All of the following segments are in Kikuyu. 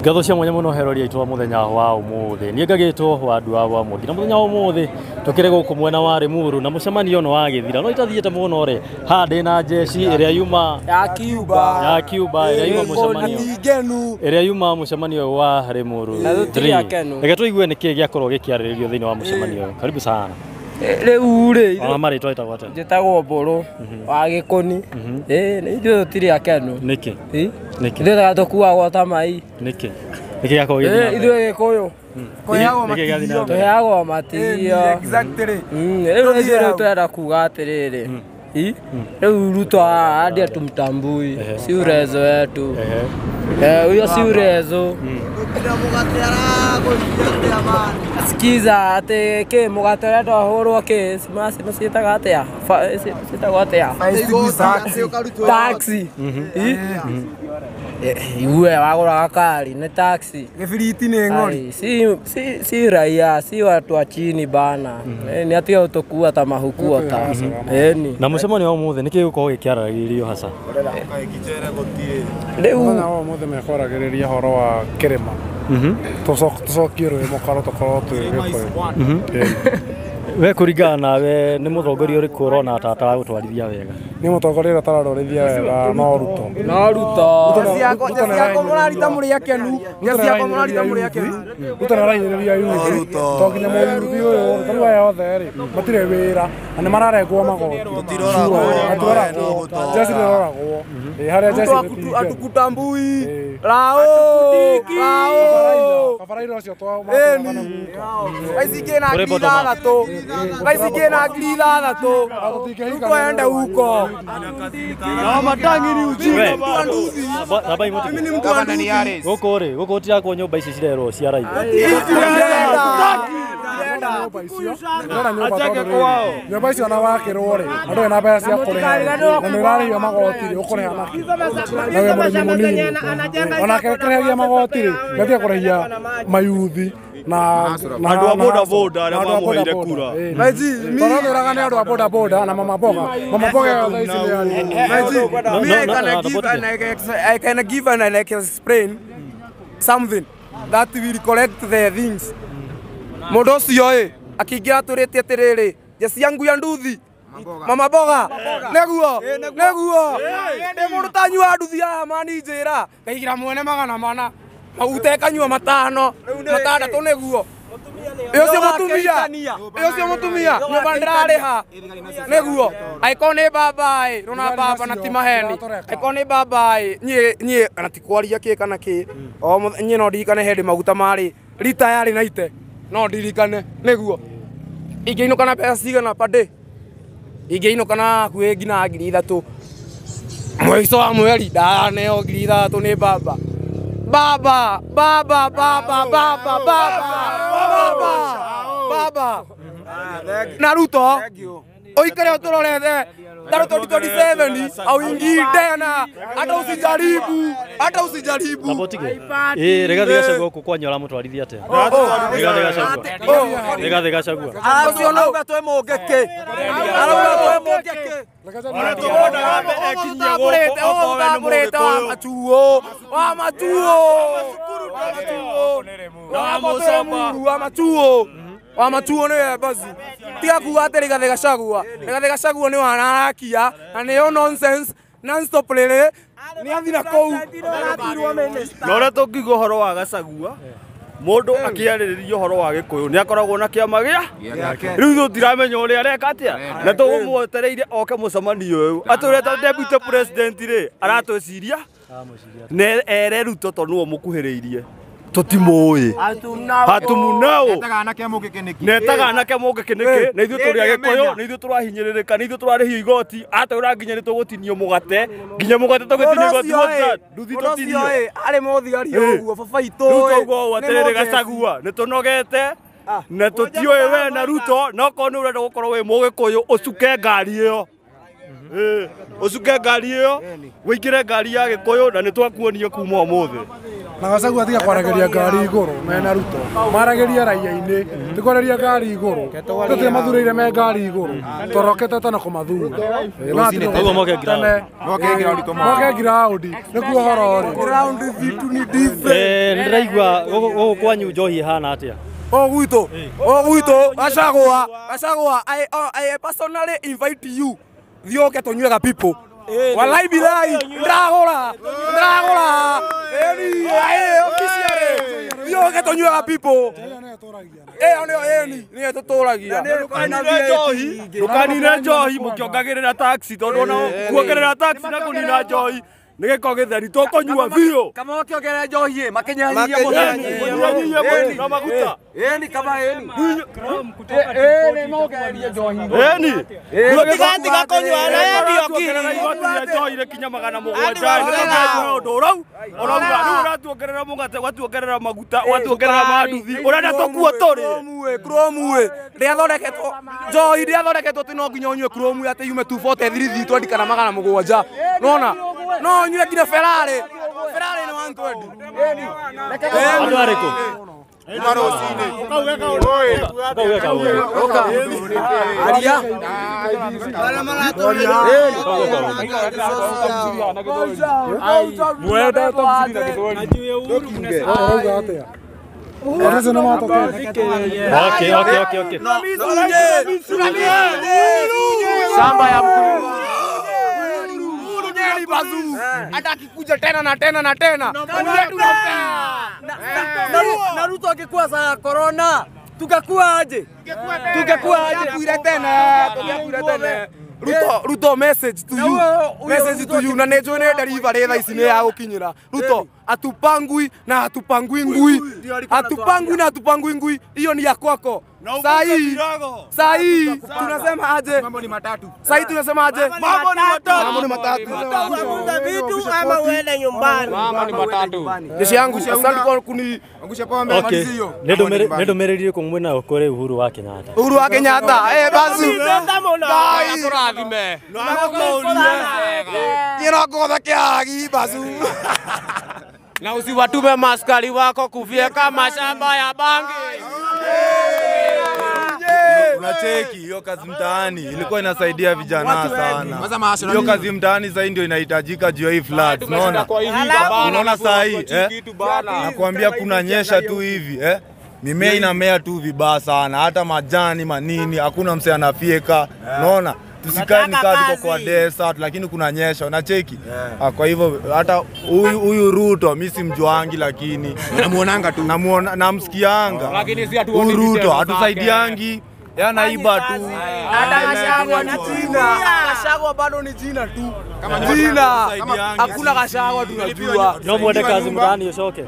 Ngatho cia mwanya muno herori aitũ wa muthenya wa umuthi niĩ ngagĩtwo Wandua wa Mwangi na muthenya wa umuthi tukĩrĩ gũkũ mwena wa Limuru na mũcemanio no wagĩthira no itathiĩte mũno rĩ haha ndĩ na jeshi ĩrĩa yuma ya Cuba ĩrĩa yuma mũcemanio ĩrĩa yuma mũcemanio wa Limuru. Reke tũigue nĩkĩĩ gĩakorwo gĩkĩarĩrĩrio thĩinĩ wa mũcemanio ũyũ. Karibu sana. Rĩu rĩ ona marĩtwa ĩtagwo atĩa? Njĩtagwo Mbũrũ wa Gĩkũni. Ithuĩ tũtirĩ akenu. Nĩkĩ? Nĩkĩ? Ithuĩ tũkuagwo ta mai. Nĩkĩ? Nĩkĩ gĩakorwo gĩgĩthiĩ na mbere? Ithuĩ Gĩkũyũ tũheagwo matigio. Rĩu ithuĩ tũrenda kuga atĩrĩrĩ, rĩu Ruto hadi hatumtambui, si urezo wetu huyo, si urezo. Sikiza ati kä må gate å renda hå rwo kä ciätaga atä a ciätagwo atä a taxi igue wagåraga kari nä taxi gäbiriti nä ng'ori si raia si watu wa chini bana nä atiga gå tå kua ta mahukuo ta eni. Na mũcemanio wa ũmũthĩ nĩkĩ gĩgũkorwo gĩkĩaragĩrĩrio hasa? Rĩu mũthenya wa ũmũthĩ mekwaragĩrĩria ũhoro wa kĩrĩma tũcokie rũĩ mũkaro tũkorwo twĩ Gĩkũyũ. We kũringana nawe nĩ mũtongoria ũrĩkũ ũrona ta ataragũtwarithia wega? Nĩ mũtongoria ũrĩa ũtararwarithia wega no Ruto. No Ruto. Ciakwa mũrarita mũrĩ akenu. Ciakwa mũrarita mũrĩ akenu. Ruto nĩarahinyĩrĩria yuthi to nginya mũyuthi ũyũ tarĩu aya othe rĩ matirĩ wĩra na nĩ mararengwo magoti. Matiroragwo. Jeci nĩroragwo. Harĩa jeci nĩ atukutambui. Rao. Rao. Kabaraira ũcio twa na guka. Aici ngĩna ngiri ithathatũ. Aici ngĩna ngiri ithathatũ. Ruto ende huko. Na matangi ni ujinga. Mimi ni mtu wa nduthi. Gũkũ rĩ, gũkũ gũtirakwo nyũmba ici cirerwo cia raithi. Nyũmba icio ona wakĩrwo rĩ, andũ mena mbeca cia kũrĩha na nĩ ũrarĩhio magoti rĩ, ũkũrĩha nakĩ? Na wĩ mũrĩmi mũnini. Onake kũrĩhagia magoti rĩ, nĩatige kũrĩhia mayuthi na andũ a boda boda arĩa mamũheire kura. Tondũ twĩraga nĩ andũ a boda boda na mama mboga. Mama mboga ĩyo thaa ici nĩ I can give and I can explain something that will correct the things. Mũndũ ũcio ĩ akĩingĩra atwĩrĩte atĩrĩrĩ, jeci yangu ya nduthi mama mboga nĩguo nĩguo ndĩ mũndũ tanyua nduthi haha mani njĩra ngaigĩra mwene 400 maguta ĩkanyua 5 6 nĩguo ũcio mũtumia nyũmba ndĩrarĩha nĩguo angĩkorwo nĩ baba ĩ rũna baba na ti maheni angĩkorwo nĩ baba ĩ niĩ na ti kwaria kĩ kana kĩ o niĩ no ndirikane hĩndĩ maguta marĩ rita yarĩ na ite no ndirikane nĩguo ingĩinũka na mbeca cigana per day ingĩinũka na hakuhĩ nginya 3,000 mũico wa mweri ndaneo 3,000 nĩ baba. Baba, baba, baba, baba, baba, baba, baba. Na Ruto, oikare ũtũrorete ta 2027 auingii tena, hata usijaribu, hata usijaribu. Rigathi Gachagua gũkũ kwanyu aramũtwarithia atĩa? Rigathi Gachagua. Rigathi Gachagua. Ũcio arauga twĩ mũngĩkĩ. Arauga twĩ mũngĩkĩ. Ũtambũrĩte wa machuo, wa machuo, wa machuo, wa machuo nĩwe bazu. Tiga kuga atĩ Rigathi Gachagua. Rigathi Gachagua nĩ wanarakia na nĩyo nonsense non stop rĩrĩ nĩ athi na kũu. Na ũrĩa tũngiuga ũhoro wa Gachagua, mũndũ akĩarĩrĩria ũhoro wa Gĩkũyũ nĩ akoragwo na kĩama gĩa rĩu ithuĩ tũtiramenya ũrĩa areka atĩa na tũmwetereire oke mũcemanio ũyũ atwĩre ta deputy president rĩ aratwĩciria na ere Ruto tondũ nĩwe ũmũkuhĩrĩirie tũtimũĩ hatumunao netaga anake mũngĩkĩ nĩkĩ na ithuĩ tũrĩ Agĩkũyũ na ithuĩ tũrahinyĩrĩrĩka na ithuĩ tũrarĩhio igoti atwĩra nginya nĩ tũgũtinio mũgate nginya mũgate tũgĩtinio igoti nduthi tũtinio arĩ mũthigari ũguo baba itũ Ruto ũguo atĩrĩrĩ Gachagua nĩ tũnogete na tũtiũĩ we na Ruto na okorwo nĩ ũrenda gũkorwo wĩ mũgĩkũyũ ũcuke ngari ĩyo ũcuke ngari ĩyo wĩingĩre ngari ya Gĩkũyũ na nĩ twakuonia kuma ũmũthĩ. Na Gachagua atiga kwarageria ngari iguru mena Ruto. Marageria raia-inĩ, ti kwararia ngari iguru. Tũtirĩ mathurĩire me ngari iguru. Torokete tene kũmathura. Koguo moke ground. Moke ground. Nĩkuo ũhoro ũrĩ. Ground vitu ni different. Nĩndĩraigua gũkũ kwanyu njohi ĩhana atĩa? O gwitũ, Gachagua, I personally invite you. Thiĩ ũke tũnyue people. Walai bilai, ndagũra. Eni, officially. Thiĩ ũke tũnyue people. Ĩyo nĩyo eni, nĩyo tũtũragia. Ndũkanine njohi mũkĩongagĩrĩra taxi tondũ ona kuongerera taxi na kũnina njohi nĩ gĩko gĩtheri tũkũnyua biũ. Kama wakiongerera njohi makinyanyia mũtu na maguta. Eni kama eni. Eni mongererie njohi. Eni. Tiga kũnyua na endio kiri. Njohi rĩkinya 700 nĩ ũndũ ũrau. Ũrauga rĩu ũratuongerera mũgate, ũgatuongerera maguta, ũgatuongerera manduthi. Ũrenda tũkuo tũrĩ. Chrome rĩathondeketwo njohi rĩathondeketwo atĩ no nginya ũnyue Chrome atĩ yume 240 320 kana 700. Nona no nyue nginya Ferrari. Ferrari ni 120. Andũ arĩkũ? Aria. Okay. Shamba ya mkulima. Hata akikuja tena na tena na tena. Na Ruto akikuwa saa corona, tukakuwa aje? Tungekuwa aje? Tungekuwa tena. Ruto message to you. Message to you na nejo ne delivery thaa ici ni ya gukinyira. Ruto atupangui na hatupangui ngui. Hatupangui na hatupangui ngui. Hiyo ni ya kwako. Sahi tunasema aje? Mambo ni matatu. Sahi tunasema aje? Mambo ni matatu. Mambo ni matatu. Uza vitu ama uende nyumbani. Mambo ni matatu. Jeshi yangu asante kwa kuni angusha pombe malizi hiyo. Nĩ ndũmĩrĩri ĩrĩkũ mwĩnayo kũrĩ Uhuru wa Kenyatta? Uhuru wa Kenyatta bazu. Bye. Tũrathime. Niĩ no ngũgũtha kĩagi bazu. Na usiwatume maskari wako kufyeka mashamba ya bangi. Unacheki hiyo kazi mtaani ilikuwa inasaidia vijana sana. Hiyo kazi mtaani sasa ndio inahitajika juu ya hii floods. Unaona? Unaona saa hii nakwambia kunanyesha tu hivi Mimea inamea tu vibaya sana, hata majani manini hakuna mse anafieka. Unaona? Tusikae ni kaa tuko kwa desert lakini kunanyesha, unacheki? Kwa hivyo hata huyu Ruto mimi simjuangi lakini namuonanga tu. Namuona namsikianga. Lakini si hatuoni Huyu Ruto hatusaidiangi. Yanaiba tu. Hata Gachagua ni jina. Gachagua bado ni jina tu. Jina. Hakuna Gachagua tunajua. No mwende kazi mtaani ucoke.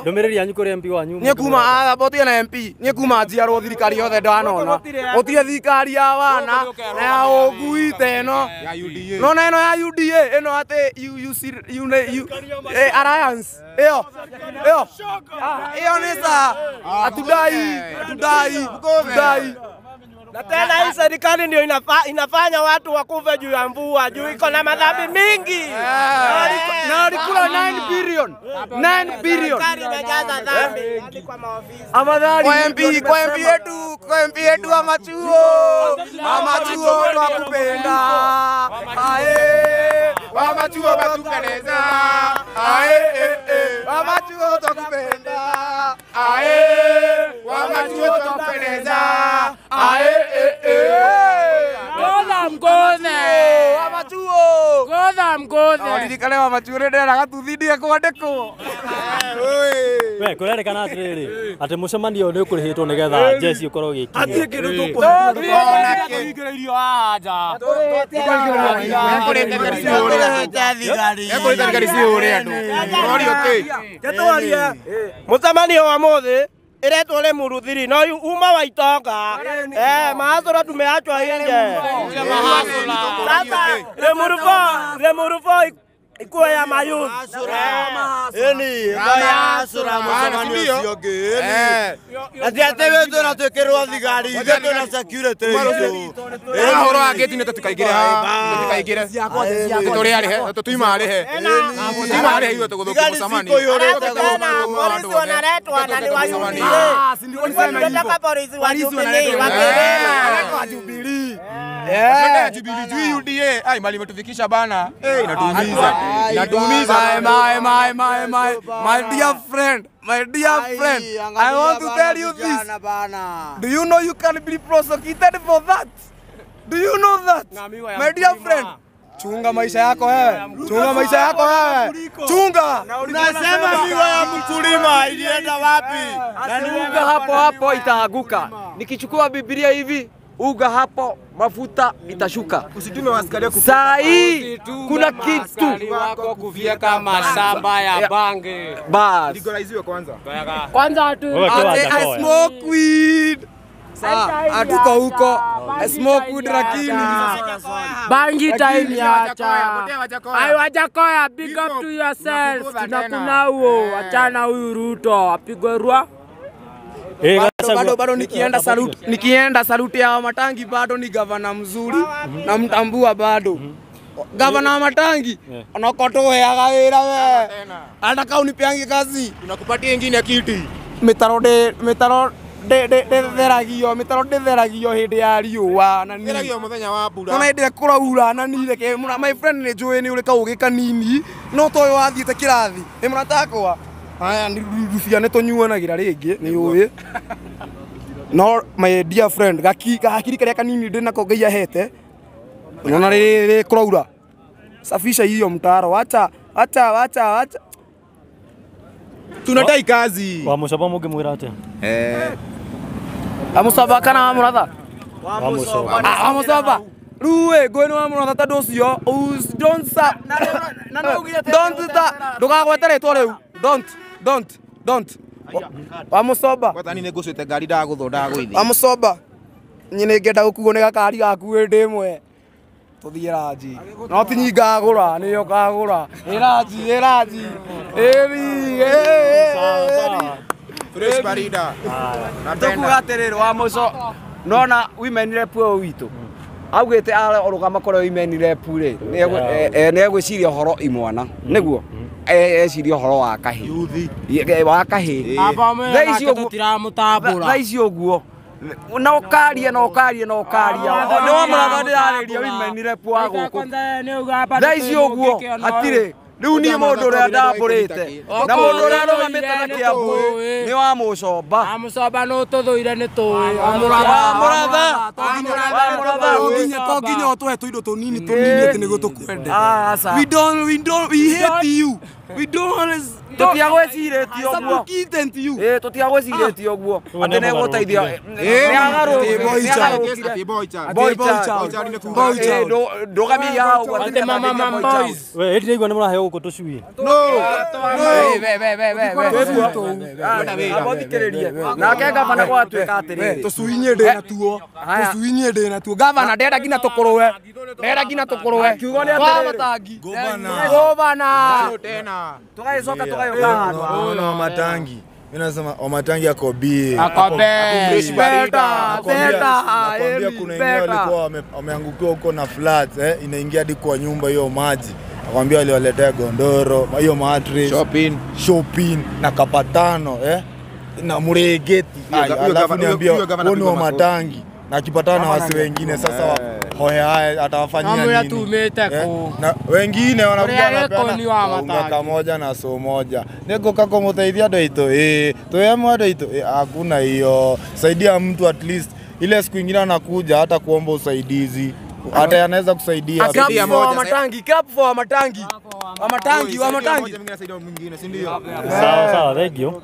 Ndũmĩrĩri yanyu kũrĩ MP wanyu. Niĩ kuma botia na MP, niĩ kuma njiarwo thirikari yothe ndanona. Gũtirĩ thirikari ya wana na ya ũngui ta ĩno. Nona ĩno ya UDA ĩno atĩ Alliance ĩyo ĩyo ĩyo nĩ sa atudai atudai tudai. Na tena hii serikali ndio inafanya watu wakufe juu ya mvua, juu iko na madhambi mingi. Na alikula 9 billion. 9 billion. Serikali imejaza dhambi hadi kwa maofisi. Kwa MP, kwa MP yetu, kwa MP yetu amachuo. Amachuo twakupenda. Ae, amachuo twakupendeza. Ae, amachuo twakupenda. Ae, amachuo twakupendeza. Ae, Godha mgothe. Amachuo. Godha mgothe. Ndirikane amachuo nĩ nderaga tuthindie kwandĩkwo. We kũrerĩkana atĩrĩrĩ atĩ mũcemanio nĩ ũkũrĩhĩtwo nĩgetha jeshi ũkorwo ũgĩkinyio. Hatirĩ kĩndũ Tũkũingĩrĩirio haha nja. Mũcemanio wa mũthĩ iretwo Limuru 3 no uma wa itonga mahasura tumeachwa nje. Sasa Limuru 4 Limuru 4 Ikuwe ya mayouth. Eni, sura mucemanio ũcio ũngĩ. Eni. Na ti atĩ wĩ twĩna twĩkĩrwo thigari, ithuĩ twĩna security itũ. Ũhoro wa gate nĩ tũtikaingĩre haha, tũtikaingĩre. Tũrĩ arĩhe, tũtuma arĩhe. Tũtuma arĩhe ithuĩ tũgũthũkia mũcemanio. Polisi wanaletwa na ni wa UDA. Tunataka polisi wa Jubilee wakirema. Jubilee. Yeah. Jubilee UDA. Ai mali imetufikisha bana. Eh, inatuumiza. Inatuumiza. My dear friend, my dear friend, I want to tell you this. Do you know you can be prosecuted for that? Do you know that? My dear friend, chunga maisha yako wewe. Chunga maisha yako wewe. Chunga. Unasema miwa ya mkulima ilienda wapi? Na niunga hapo hapo itaanguka. Nikichukua Biblia hivi, uga hapo mafuta itashuka. Usitume askari kufuta. Saa hii kuna kitu wako kuvyeka mashamba ya bangi. Bas. Legaliziwe kwanza. Kwanza tu. I smoke weed. Hatuko huko. I smoke weed lakini bangi time ya. Ai Wajakoya, big up to yourself. Tunakuna huo, achana huyu Ruto apigwe rwa. Bado nikienda salute, nikienda salute ya Matangi bado ni gavana mzuri na mtambua bado. Gavana wa Matangi onokotoheaga wira we. Anataka unipeange kazi. Tunakupatia ingine kiti. Mitaro ndetheragio, mitaro ndetheragio hindi ya riũa na ni. Theragio muthenya wa mbura. Ona hindi kuraura na ni reke my friend ni njũĩ ni ũrĩ kaũgĩ kanini no to ũyũ wathiĩte kĩrathi. Nĩ mũratakwa. Haya ni rubia nĩ tũnyuanagĩra rĩngĩ nĩ ũĩ. No my dear friend gakiri karĩa kanini ndĩ nako Ngai ahete. Unaona rĩrĩ kuraura. Safisha hiyo mtaro. Acha acha acha acha. Tunadai kazi. Wa Mucoba mũngĩmwĩra atĩa? Wa Mucoba kana wa Mũratha? Wa Mucoba. Wa Mucoba. Rĩu ĩ ngũĩ nĩ wa Mũratha tondũ ũcio don't sa don't ndũgagwete rĩtwa rĩu. Don't. Wa Mucoba. Kwata ni nĩngũcĩte ngari ndagũthwo ndagũithi. Wa Mucoba. Niĩ nĩngenda gũkuo nĩ gakari gaku hĩndĩ ĩmwe. Tũthiĩ ranji. No ti ngagũra, nĩyo ngagũra. Ĩ ranji, ĩ ranji. Ĩri, ĩ. Fresh barida. Tukuga atĩrĩrĩ wa Mucoba. Nona women rep ũyũ witũ. Augĩte arũgama kũrĩa women rep rĩ, nĩegwĩciria ũhoro imwana. Nĩguo? Eciria ũhoro wa kahĩ. Wa kahĩ. Thaa ici ũguo. Na ũkaria na ũkaria na ũkaria. Nĩ wa Mũratha ndĩrarĩria women rep wa gũkũ. Thaa ici ũguo hatirĩ. Rĩu niĩ mũndũ ũrĩa ndambũrĩte na mũndũ ũrĩa arũgamĩte na Kĩambu nĩ wa Mucoba. Wa Mucoba nĩ ũtũthũire nĩ tũĩ. Wa Mũratha. To nginya ũtũhe tũindo tũnini tũnini atĩ nĩguo tũkwende. We hate you. We don't want to. Tũtiagwĩcirĩtie ũguo. Tũtiagwĩcirĩtie ũguo. Atĩ nĩ egũteithia. Nĩ agarũkire. Boy child. Ndũgamia hau ũguo. Atĩ mama boys. We ĩndĩ ndaigua nĩ mũraheo gũkũ tũcui. No. We. Amothikĩrĩrie. Nake gavana gwatuĩka atĩrĩrĩ. Tũcui niĩ ndĩ natuo. Tũcui niĩ ndĩ natuo. Gavana ndenda nginya tũkũrũwe. Ndenda nginya tũkũrũwe. Kiugo nĩ atĩrĩrĩ. Matangi. Gavana. Tũgagĩcoka tũgagĩũka handũ. Ona Wamatangi. Mimi nasema Wamatangi ako bie. Ako beta. Nakwambia kuna wengine walikuwa wameangukiwa huko na floods, inaingia hadi kwa nyumba hiyo maji. Nakwambia waliwaletea gondoro, hiyo mattress, shopping na kapatano, na muregeti. Alafu niambia huo ni Wamatangi. Na akipatana na wasi wengine sasa hoya atawafanyia nini? Na wengine wanakuja wanapeana kamoja na so moja. Niko kako mutaidia ndo ito. Toyemu ndo ito. Hakuna hiyo. Saidia mtu at least ile siku nyingine anakuja hata kuomba usaidizi. Hata anaweza kusaidia. Saidia moja Matangi, clap for Matangi. Wamatangi, Wamatangi. Mwingine saidia mwingine, si ndio? Sawa sawa, thank you.